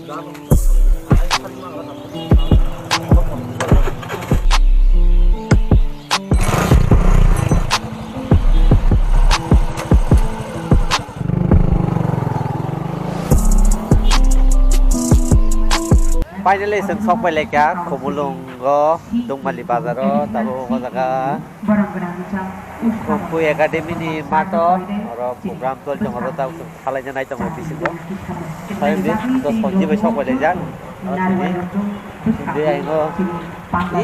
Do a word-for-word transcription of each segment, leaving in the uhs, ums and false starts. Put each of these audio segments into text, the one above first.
Finally, chwng sok pai laikha Khumulwngo, Dungmali bazaro, tabuk o jaga Khumkhui Academy ni mato, oro program choli tongo, oro tabuk chwng salaina nai tongo bisingo. Saimdi, to Sanjib bai sok pai laijak. Oro sini, sini aingo,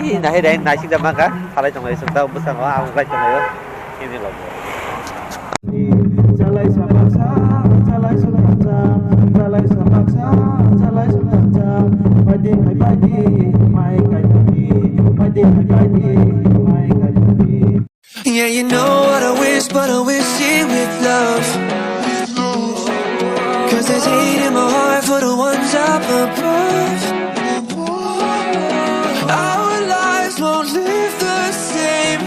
ih, nahai dai, naisik da mangkha, salai tongo, isuk da bwskango, ang uklai tongo, ini logo. Chalai sa baksa, chalai sa baksa, chalai sa baksa, chalai sa baksa. Baidi hai baidi, mai kai baidi. Baidi hai baidi, mai kai baidi. Yeah, you know what I wish, but I wish it with love. 'Cause there's hate in my heart for the ones up above. Our lives won't live the same.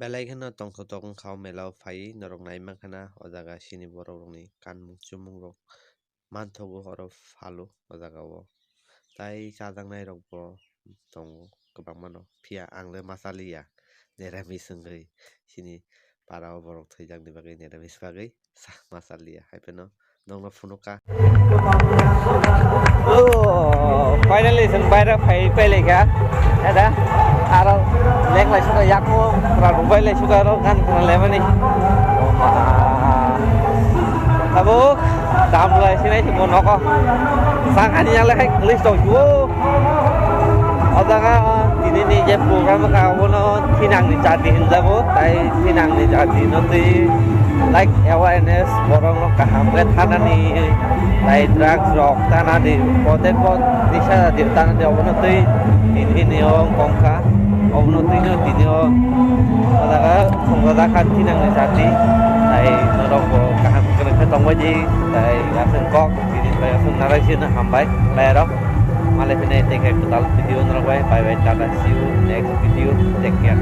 Belai kheno tongthotok wngkha o mela o phaiwi norok nai mankha na o jaga chini borok rokni kanmung chumung rok manthogo oro phalo o jaga o. Tai chajaknai rok bo tongo kwbangma no, phiya ang le ma chaliya, niramis wngwi chini para o borok thwijakni bagwi niramis bagwi. Sa ma chaliya hai phano nokno phunukha. Oh, finally chwng baira phai pailaikha. Ada aro lenglai suka yakmo pura rubailai suka aro gan khna lemani. Oh ma. Tabuk damlai sinai simo nogo. Sangani yang lekhai police tong juo. O jaga tini ni je program ka obono thinang ni jati hinjago, tai thinang ni jati no twi like awareness borok no kaham khe thanani, tai drugs rok tana di, pote pot nisa jati tana di obono twi tini ni o kongkha, obono twi no tini o o jaga thwngwi jakha thinang ni jati, tai norok bo kaham kwrwng khe tongbai di, tai aswk kok tini bai aswk narai sino hambai bai rok. Malai phine tei khe kwtal video norok bai. Bye bye, tata, see you next video, take care.